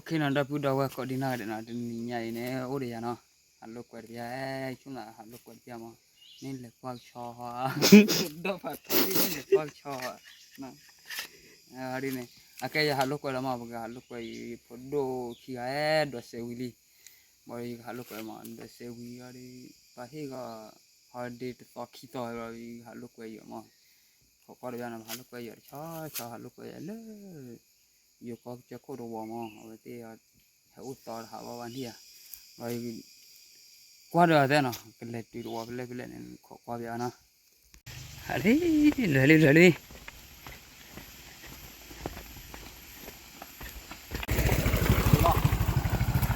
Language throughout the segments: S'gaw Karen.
ခ့နီၤ ဒီပုၢ်ဒီဝဲၢ်ကိးဒံနီၢ်ဂၤဒဲးနီၤ, တနံၤညါအံၤန့ၣ် အိၣ်ဒီးယၤနီၤ, ဟးလိာ်ကွဲတပျၢ်, ဆိကမိၣ်ဟးလိာ်ကွဲတပျၢ်မး, မ့ၢ်လဲၤကွၢ်ကဆီ, ဒီးဖးထီန့ၣ် မ့ၢ်လဲၤကွၢ်ကဆီ, ဒ်န့ၣ်, အကဲယဟးလိာ်ကွဲလီၤမး, ပကဟးလိာ်ကွဲအံၤ ဖိဒိၣ်ခံဂၤ ဒိးစဲးဝံၤလံ, ဘၣ်ဒီးယကဟးလိာ်ကွဲမး, ဒိးစဲးဝံၤအီၤဒီး ပှၤဟ့ၣ်ဂီၤ holiday တသီခံသီလီၤ, ယကဟးလိာ်ကွဲယီၤမး, ခိးကွၢ်တပျၢ်နီၤ, ပဟးလိာ်ကွဲယီၤတဆီဆီ, ဟးလိာ်ကွဲယီၤလၢ ယိၤကီၢ်ကစၢၢ်ခိၣ်တဝီၤမး, အဝဲသ့ၣ် ဟဲအိၣ်သီတဟးဘၣ်ဘၣ်န့ၣ်ဧါ, ဒီး ကွၢ်ဒီးအသဲနီၤ, ကလဲၤတုၤတဝီၤဖဲလဲၣ်ဖဲလဲၣ်န့ၣ် ခိးကွၢ်ပျၢ်နီၤ, ဟးလံ, လဲၤလံလဲၤလံ,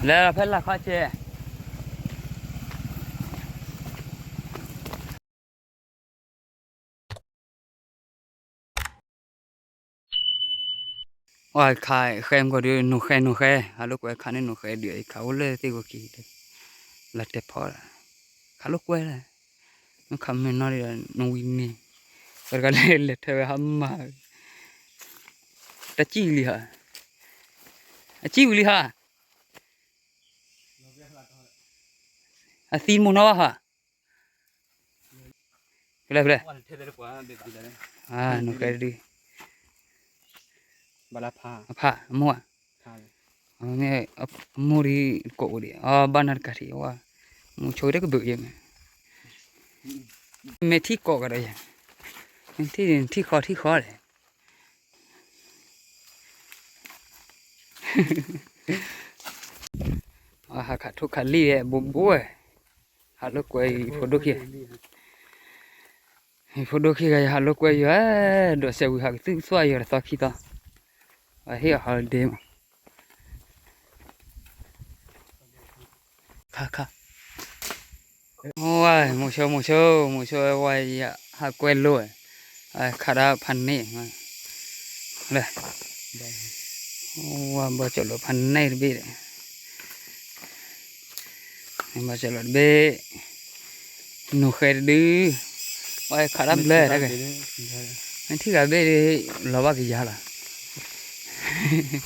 လဲၤဖဲလၢခီဆဲး ဝဲခးဃဲမုၢ်ကီၢ်ဒုး နိၣ်ဃဲနိၣ်ဃဲ, ဟးလိာ်ကွဲခးန့ၢ်နိၣ်ဃဲဒုး ခးအိၣ်လၢသ့ၣ်ဂီၤခံ, လၢတဲဖီ, ခးလိာ်ကွဲလၢ, နခးမုၢ်နီၢ်ဒီး နဝံၤန့ၣ်, ပှၤတဂၤလဲၤလဲၤထၢဝဲဟါမၢ်, တၢ်စံၣ်ဝံၤလံဟါ, အစံၣ်ဝံၤလံဟါ, အသံမိၢ်နီၢ်ဘၣ်ဟါ ဖဲလဲၣ်ဖဲလဲၣ်, နိၣ်ဃဲဒုး, အဖး အမိၢ်ဧါ, အမိၢ်ဒုးကိးအိၣ်ဒံး, အဘၣ်နၤတကးထံးဝဲ, မိၢ်ဆိကတၢၢ်ကဘုးယဲၢ်မး, မ့ၢ်ထံၣ်ကိးကဒီးယဲၢ်, ထံၣ်ထံၣ်ဃီထံၣ်ဃီလဲၣ် ဟးခးထိၣ်ခးလံၣ်ဝဲဘိဘိဝဲ, ဟးလိာ်ကွဲယဖိဒိၣ်ခံ, ယဖိဒိၣ်ခံဂၤ ယဟးလိာ်ကွဲယွၤ, ဒိးစဲးဝံၤဟးကသူၣ်ကသွၣ်ယွၤတသီခံသီ, ပှၤဟ့ၣ်အီၤ holiday မး, ခါခါ ဝဲ မိၤဆိ မိၤဆိ မိၤဆိဝဲ ဝဲယဟးကွဲလိာ်ဝဲ, ခးဒၣ်ဖးန့ၣ်, လၢ ဝဲဘၣ်ကၠီၣ်လိာ်ဖးန့ၣ်တဘ့ၣ်ဒီး, ဘၣ်ကၠီၣ်လိာ်တဘ့ၣ်, နိၣ်ဃဲတဒု, ဝဲခးဒၣ်ဘျၢတၢ်ဂ့ၤ, မ့ၢ်ထံၣ်ဂၤဘ့ၣ်ဒီး လီၤဘၣ်ကယၤလီၤ,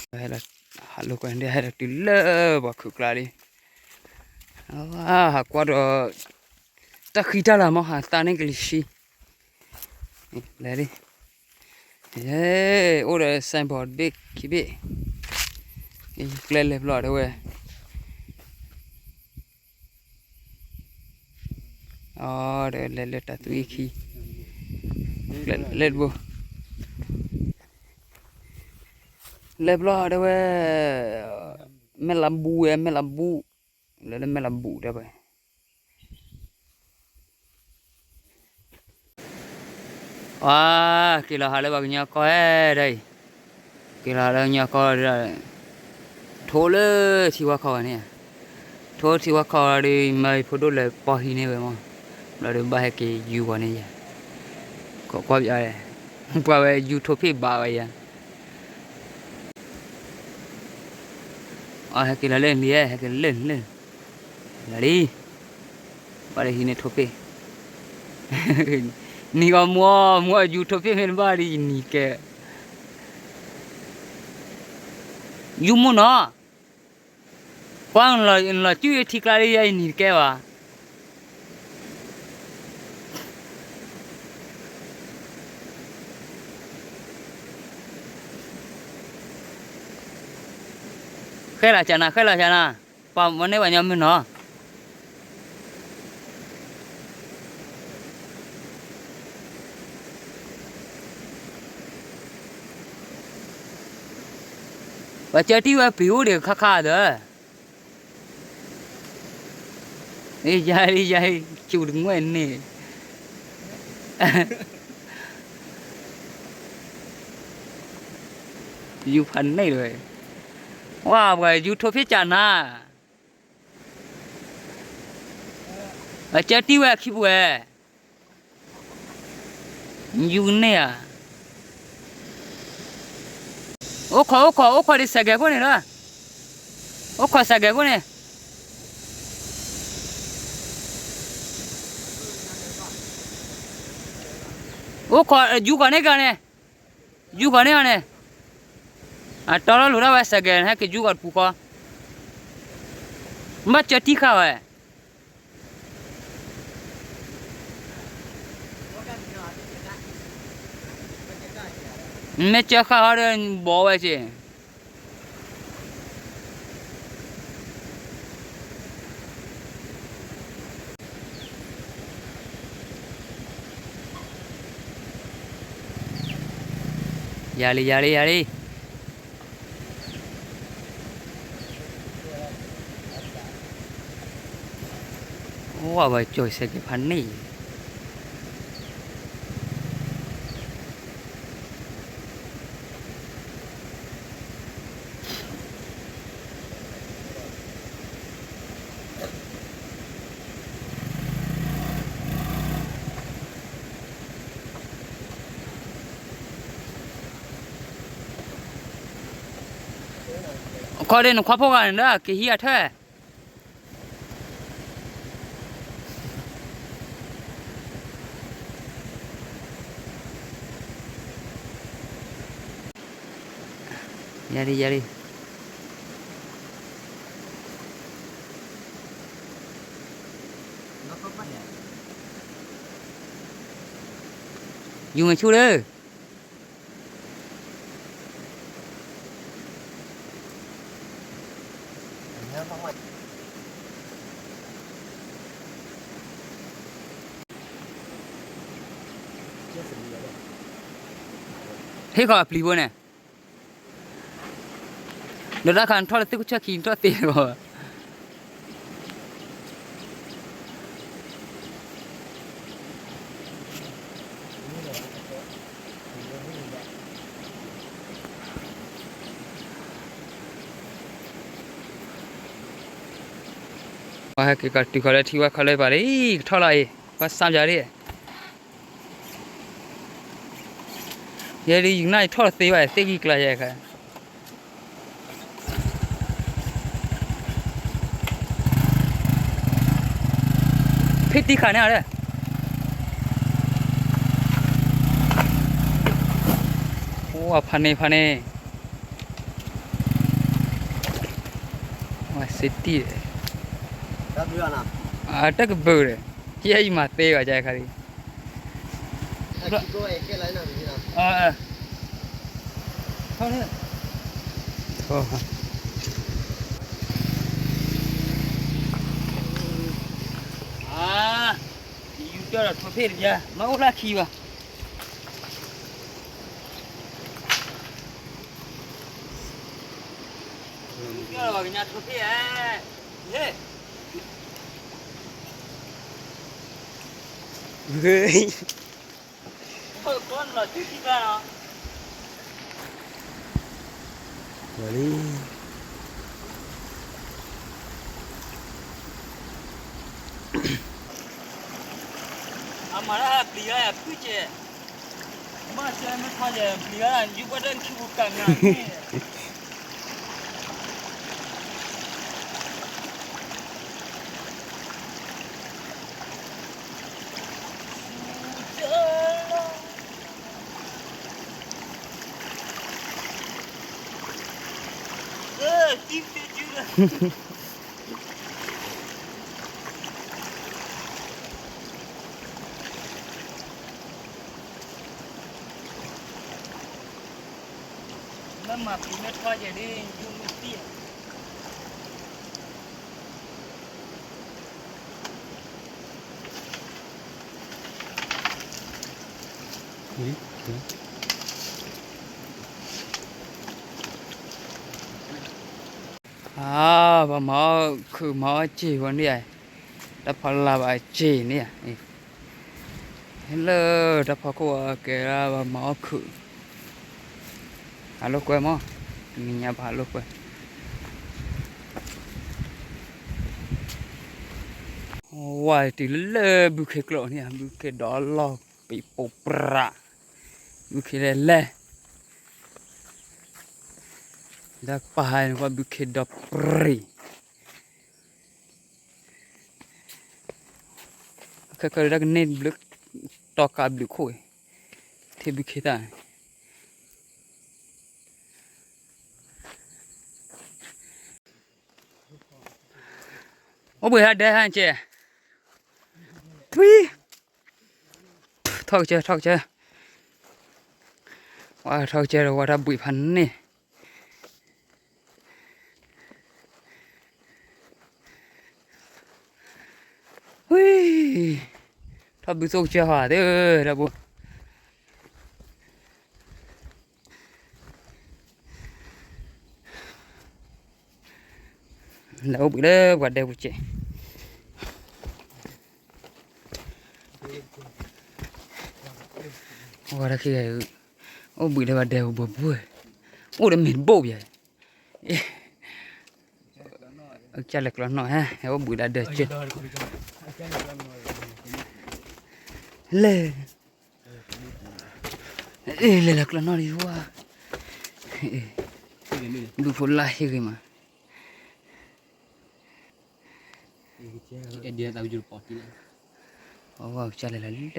ဟဲလီၤကွၢ်ဒ်ဟဲလီၤတုၤလၢပှၤခုးကျါလံ, ဟးကွၢ်ဒီး တၢ်ဃံတၢ်လၤမ့ၢ်ဟးသါန့ၢ်ကလံၤဆှံ, လဲၤလံ, အိၣ်ဒီး signboard တဘ့ၣ်ခံဘ့ၣ်, ကျဲလဲၤဘျီတဲဝဲ, အဒီးလဲၤလၢတၢ်သူအံၤခံ, လဲၤတဘိ, လဲၤဘျီတဲဝဲ, မဲၢ်လးဘူဝဲ မဲၢ်လးဘူ, လဲၤလၢမဲၢ်လးဘူတဲဝဲ အါ, က့ၤလီၤဟးလၢပှၤကညီကီၢ်ဒၣ်အံၤ, က့ၤလီၤဟးလၢကညီကီၢ်ဒီး, ထိလၢထံဝါခီဂၤန့ၣ်, ထိထံဝါခီဂၤဒီး မၢဖိဒိၣ်လဲၤပီၢ်ဟံးန့ၢ်ဝဲမး, ဘျီဒီးဘၣ်ဟဲက့ၤယူၤဂီၤန့ၢ်ယၤ, ကိးကွၢ်ပယီၤ, ပှၤဝဲယူၤထိၣ်ဖ့ၣ်ဘၣ်ဝဲယၤ အဟဲက့ၤလီၤလၢလံ, ဟဲက့ၤလၢလံ, လီၤလံ, ဘၣ်လၢဟံးန့ၢ်ထိၣ်ဖ့ၣ်, နံၤအီၤမူအီၤ မူအီၤယူၤထိၣ်ဖ့ၣ်မ့ၢ်တဘၣ်ဒီးယနံၤကဲ, ယူၤမူနီၤ, ကွၢ်လီၤစုထံကျါလၢယဲယနံၤတကဲဘၣ် ဃဲလၢ်ကနၤ ဃဲလၢ်ကနၤ, ပှၤမၤန့ၢ်ပှၤညီမုၢ်နီၤ, ပှၤကၢတံၢ်ဝဲပျံၤအိၣ်ဒံးခါခါဒီး ယၤယၤ စူၤတငွဲၢ်န့ၣ်, ယူၤဖးန့ၣ်ဝဲ, ဝဲပှၤယူၤထိၣ်ဖ့ၣ်ကနၤ, ပှၤကၢတံၢ်ဝဲခံပှဲၤ ယူၤန့ၢ်ဧါ, အိၣ်ခိး အိၣ်ခိး အိၣ်ခိးဒံးစဲးကဲးခိၣ်န့ၣ်လီၤ, အိၣ်ခိးစဲးကဲးခိၣ်န့ၣ်, အိၣ်ခိး ယူၤခိးန့ၢ်ကန့ၣ်, ယူၤခိးန့ၢ်အီၤန့ၣ်, အတီလီၤလိာ်ဒၣ်ဝဲစဲးကဲး ဟဲက့ၤယူၢ်ဃီၤတပူၤဃီ, ဘၣ်ကၢတံၢ်ဃာ်ဝဲ, မ့ၢ်ကၢဃာ်ဟီဒီး ဘီဝဲက့ၤ ယၤလံ ယၤလံ ယၤလံ, အိၣ်ဝဲကၠီစဲးကဲးဖးန့ၣ် ခီဒ်နခွါဖိဂၤန့ၣ်ဒီး ကဟံးအထၢၣ် ယၤလံ ယၤလံ, ယူၤမဲာ်ဆူၣ်လၢ ဟ့ၣ်ခီပျံၤဖိန့ၣ်, ဒီးတၢ်ခါနထီၣ်လၢသုကဆၢခံနထီၣ်သ့လီၤ. ပှၤဟဲက့ၤကီးတုၤခီလၢထံဝဲခီလၢပှၤလံ ကထီၣ်လီၤအံၤ ပှၤစၢ်ပၠးလံ. ယဲဒ်ယနၢ်ယထီၣ်တသ့ဘၣ် သ့ၣ်ဂံၢ်ကျါယဲခါ ဖ့တံၢ်ခးန့ၣ်အီၤဒီး အိၣ်ဖးန့ၣ်ဖးန့ၣ် စ့တံၢ် အတကဘုးဒီး ယဲယမၤသ့ဘၣ်ယဲခါလံ. ယူၤကၠီဒီးထိၣ်ဖ့ၣ်တယါ မ့ၢ်အိၣ်လၢခံဘၣ်. ယူၤကၠီဒီးပှၤကညီထိၣ်ဖ့ၣ်ဧါ, ဟ့ၣ် လီၤလံ. အမၤတၢ်ပျံၤတၢ်ယၤဖုၣ်ကဲး, ဘၣ်ဆၢမ့ၢ်ထီယဲၢ်ပျံၤတၢ်ယၤ ယူၢ်ဘၣ်တၢ်ခံပူၤကၢ်နၤန့ၣ် မ့ၢ်မၤပျံၤမ့ၢ်ထီယဲၢ်ဒ် ယူၢ်မ့ၢ်သံၣ် အါ ပှၤမၤအီၣ်ခုးမၤအီၣ်စ့ၢ်ဝဲန့ၣ်ဧါ, တၢ်ဖီလာ်ဘၣ်စ့ၢ်န့ၣ်ဧါ, ဟဲလၢတၢ်ဖီခိၣ်အကဲဒၣ်ပှၤမၤအီၣ်ခုး, အလိာ်ကွဲမး, နံၤညါပှၤအလိာ်ကွဲ ဝဲတုၤလၢဘုခ့ကျိာ်န့ၣ်ဧါ, ဘုခ့ဒီးလီၢ်ပံးပိပြး, ဘုခ့လဲၣ်လဲၣ်, တၢ်ပာ်ဟဲန့ၣ်ကွၢ်ဘုခ့ဒီးပြံၤ, ခဲခဲလၢတၢ်ကန့ၢ်ဘျုး, တီကးဘျုးခိၣ်, ထံဘုခ့တၢ်န့ၣ် ပ အိၣ်ဘှံးဟဲဒဲဟဲကဲ, ထွံၣ်, ထီၣ်ကစၢၢ် ထီၣ်ကစၢၢ်, ဝဲထီၣ်ကစၢၢ်ဒီးဝဲတၢ်ဘှံးဖးန့ၣ်, ဝံၤ, ထီၣ်ဘုသိၣ်ကစၢၢ်ဟီသ့ၣ်, ဒီပုၢ် လဲၤအိၣ်ဘှံးလၢပှၤဒဲပူၤကဲ, ဝဲတၢ်ခံဂၤ, အိၣ်ဘှံးလၢပှၤဒဲပူၤဘိဘိ, အိၣ်ဒီးမ့ၢ်တဘိၣ်ဘၣ်, ကၢ်လဲၤကျီနီၣ်ဟဲ ဟဲအိၣ်ဘှံးလၢဒဲကၢၢ်, လဲၤ လဲၤလၢကျီနီၣ်လံဝဲ, ဘုဖိလၢဟ့ၣ်ဂ့ၤမး, အဝဲကၢ်လဲၤလၢလၢၢ်ခဲ,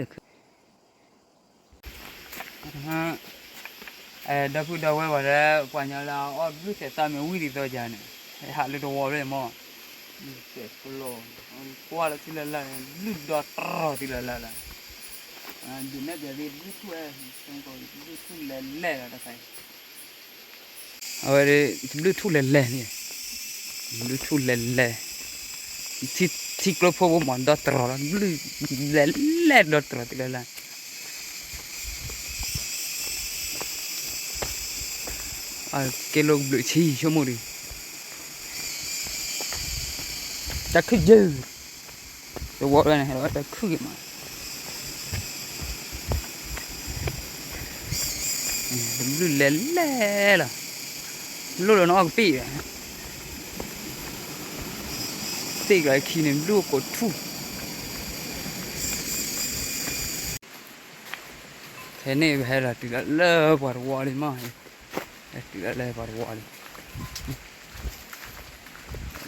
ဒီပုၢ်ဒီဝဲၢ်ဝဲလၢ ပှၤကညီလၢအအီၣ်ဘျုးသဲးသၣ်မ့ၢ်ဝံၣ်ဒ်သိးယၤန့ၣ်, ဟးလၢတဝီဖျၢၣ်မး, သဲးကျီ, ကွၢ်လီၤထံလၢ်လၢ်န့ၣ် ဘျုးဒီတြီၤထံလၢ်လၢ်လီၤ, ဒုးနဲၣ်ပျးသ့ၣ်ဘျုးထူၣ်ဝဲ, ဘျုးထူၣ်လဲၤလဲၣ်လီၤတခါအံၤ အဝဲ ဘျုးထူၣ်လဲၤလဲၣ်န့ၣ်, ဘျုးထူၣ်လဲၤလဲၣ်, ထံကျိဖိဘိမးဒီတြီၤလီၤ, ဘျုးလဲၤလဲၣ်ဒီတြီၤသ့လၢ်လၢ်, အကဲလိာ်ဘျုးဆံဆိကမိၣ်ဒီး တၢ်ခုၣ်ယုၢ်, တဝီဖျၢၣ်န့ၣ် ဟဲလီၤတၢ်ခုၣ်ဂ့ၤမး, ဘျုးလဲၤလဲၣ်လီၤ, လိၣ်လီၤနအီၣ်ကပံာ်, သ့ၣ်ကျီၤခံန့ၣ် ဘျုးအိၣ်ကိးထူၣ် ဖဲန့ၣ်ပဟဲလီၤတုၤလၢလၢပှၤတဝီလံမး, ဟဲတုၤလၢလၢပှၤတဝီလံ,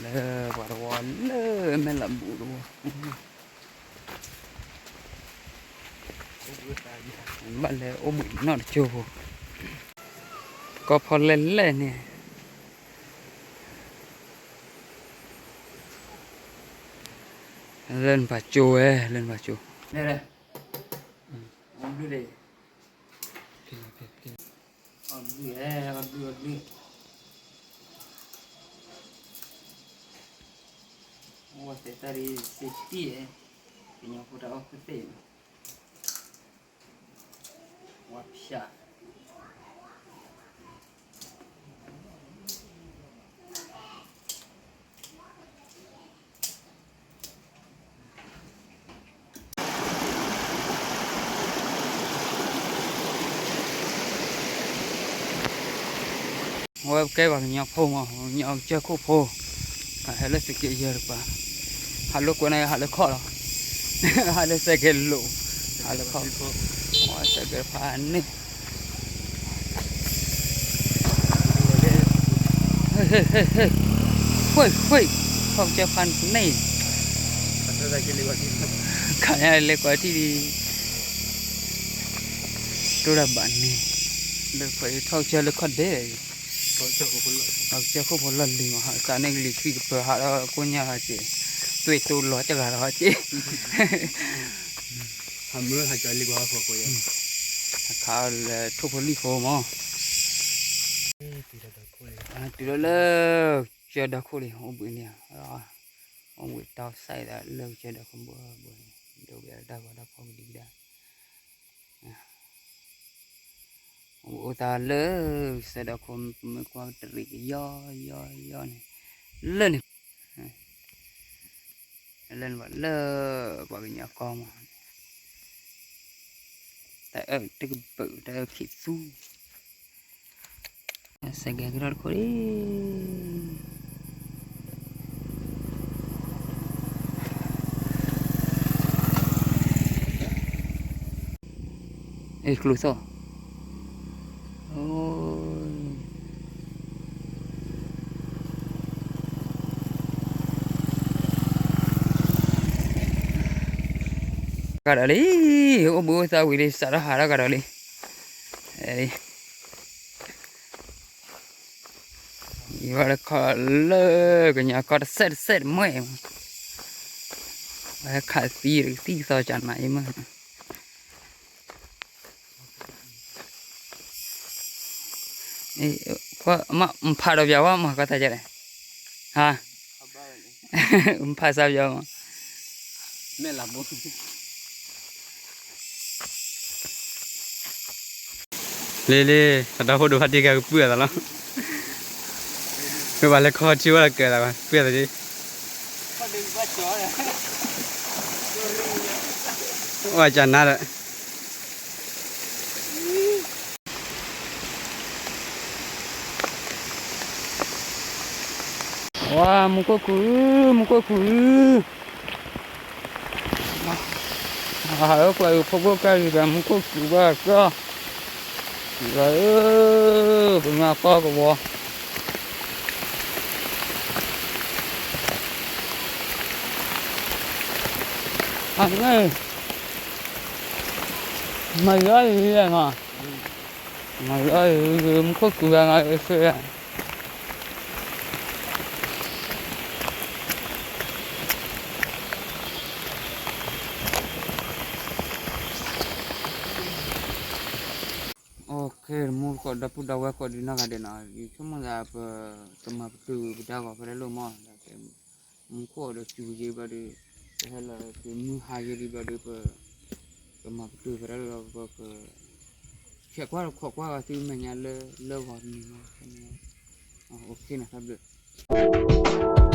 လၢပှၤတဝီလၢမဲၢ်လးဘူးတဝီ, ဘၣ်လဲၤအိၣ်ဘှံးနီၢ်တကၠိဖိ, ကီၢ်ဖီလဲၣ်လဲၣ်န့ၣ်, လၢနပာ်ကၠိဝဲ လၢနပာ်ကၠိ, အီၣ်ဘျုး, အီၣ်ဘျုး, အီၣ်ဘျုး, အိၣ်ဝဲသဲးတၢ်ဒ်စ့တံၢ်, ကညီဖိတၢ်အီၣ်ခိၣ်သ့ၣ်, ဝါဖၠၣ် အဝဲကဲပှၤကညီဖိမး ကညီကစၢၢ်ခိၣ်ဖိ, ဟဲလၢသုးက့ယဲၢ်တပၤ, ဟးလိာ်ကွဲန့ၣ် ဟးလၢခီၣ်လီၤ, ဟးလၢစဲးကဲလိာ်, ဟးလၢခီၣ်, စဲးကဲဖးန့ၣ် ဟ့ၣ် ဟ့ၣ် ဟ့ၣ် ဟ့ၣ်, ထီၣ်ကစၢၢ်ဖးန့ၣ်, ခးညါလဲၤကွၢ်ထံၣ်လံ, တိၢ်တၢ်ဘၣ်န့ၣ်, လၢခွဲးထီၣ်ကစၢၢ်လၢခီၣ်ဒဲး, ထီၣ်ကစၢၢ်ခိၣ်ဖိလီၢ်လံၤမး, သးန့ၣ်ကလံၤခံကပၢၤဟးဒီးကိၣ်ညါဟးက့ၤ, သွံၣ်တိၢ်လီၤကဂၤဒီးဟးက့ၤ ခးလၢထိၣ်ဖိလံၣ်ဖိမး, တုၤလၢလၢ ကစၢၢ်ဒီခိၣ်လံ အိၣ်ဘှံးန့ၣ်, အိၣ်ဘှံးတီစဲးဒၣ်လၢကစၢၢ်ဒီခိၣ်ဘိဘိန့ၣ် ဒိးဝဲဒၣ်တၢ်ဂီၤတၢ်ဖီၣ်ကဒံကဒါ အိၣ်သးလၢ ကစၢၢ်ဒီခိၣ်မ့ၢ်ကွၢ်တရံးကယီယီယီန့ၣ်, လၢန့ၣ်, လၢန့ၣ်ဘၣ်လၢ ပှၤကညီကီၢ်မး, တၢ်အၢၣ်တကပၢၢ် တၢ်အၢၣ်ခံးသူ စဲးကဲကထီၣ်တခိၣ်လံ, အ့ၣ် ကျိသီၣ်, ကဒီးလံ, အိၣ်ဘှံးအိၣ်သးဝံၤလံ စးထီၣ်ဟးထီၣ်ကဒီးလံ, ယဘၣ်လၢခီၣ်လၢကညီကီၢ်တစဲးတစဲးတမှဲၢ်မး, ဟဲခးသံ သံသီကနၤအံၤမး, ကွၢ်မးမဖးဒီးပျးဝဲမး ကွၢ်တၢ်ကဲလဲၣ်, ဟါ, မဖးစၢ်ပျးမး, လ့လ့, အဒီဖိဒိၣ်ဖးတံၢ်ကဲကပုၢ်အသးလီၤ, ဝဲဘၣ်လဲၤခီထံဝဲလီၤကဲသး ပုၢ်အသးဒ်, ဝဲကနၤဒီး ဝါ မူခိၣ်ကူၣ်ဧၢ, မူခိၣ်ကူၣ်ဧၢ, အဟးလၢပှၤအံၤ ဖိခိၣ်ကၢ်အံၤဒီး မူခိၣ်ကူၣ်ဘၣ်ကၢ်, ယွၤဧၢ, ပမၤကီၢ်ကဝီၤ, အန့ၣ် မၤယွၤအံၤလဲၣ်နီၤ, မၤယွၤအံၤ မူခိၣ်ကူၣ်ဘၣ်နီၤ အ့ၣ်စ့ၣ် မူခိၣ်ဒီပုၢ်ဒီဝဲၢ်ကိးဒံနီၢ်ဂၤဒဲးနီၤ, ယဆိကမိၣ်သးပကမၤပတုာ်ပဒါဂီၤဖဲလဲၣ်လိၣ်မး, မူခိၣ်ဒီးစူၤယ့ဘျီဒီး ပဟဲလီၤကမုၢ်ဟါယ့ဒံးဘျီဒီး ပကမၤပတုာ်ဖဲလဲၣ်လိၣ်ဒီး ပက ဆဲးကွၢ်ဒီးခိးကွၢ်ဂီၤသုမဲာ်ညါလၢလၢဂီၤတမံၤမး, အိၣ်ခ့နီၤ တၢ်ဘျုး